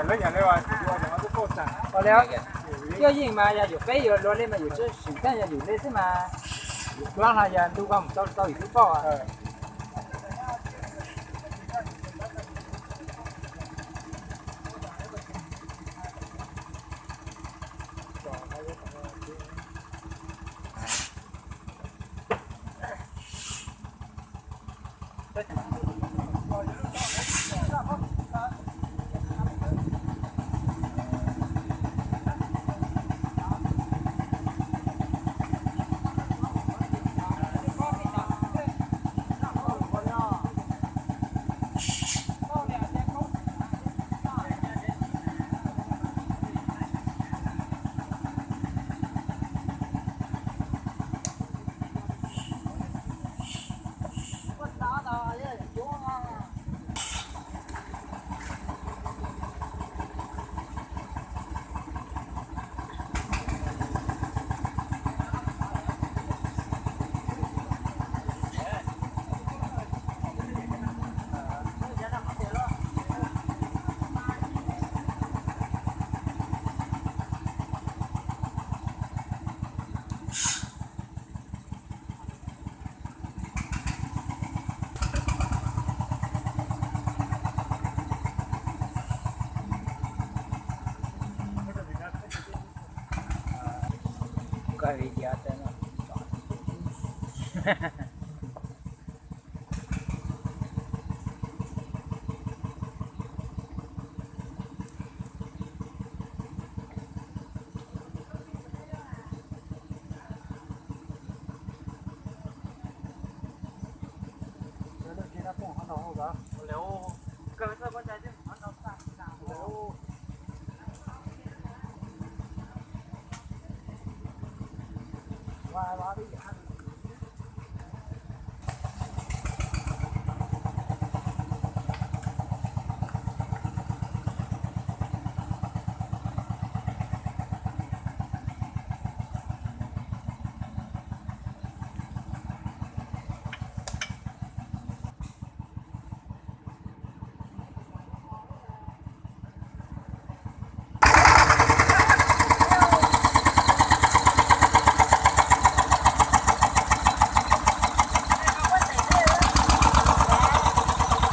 Ua li, coj yeej mas yog yus peb yuav luag li mas yus tsuas sim tag yog yus li xwb mas, yus pluab no yog ntu koj mus tau tau yus lub pauj.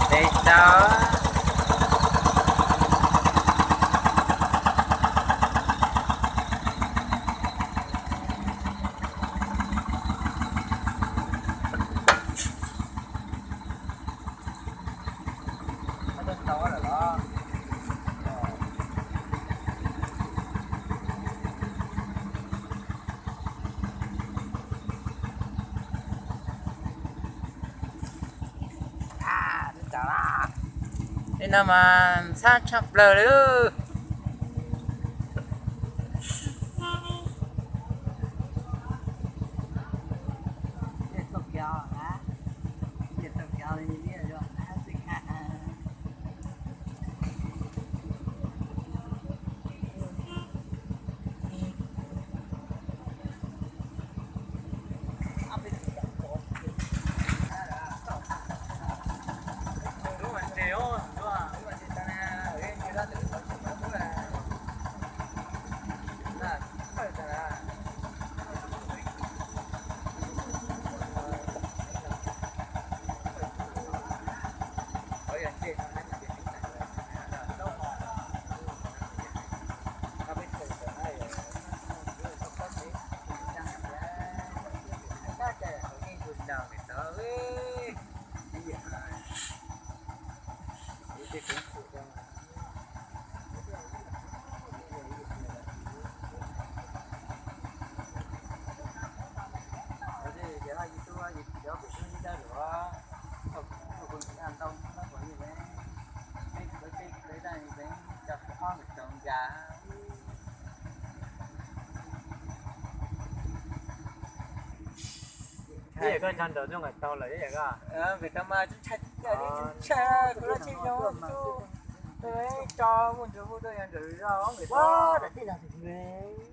Peb tau. Li no mas ntxhab tshaj plaws li. Koj nco ntawm nws tau lawm ib yam koj. Nkawd tau mas tshaj, tshaj, kuv lub tsheb zoo xwb. Tso muaj ntsws hu tuaj yog nkawd zog nkawd tau.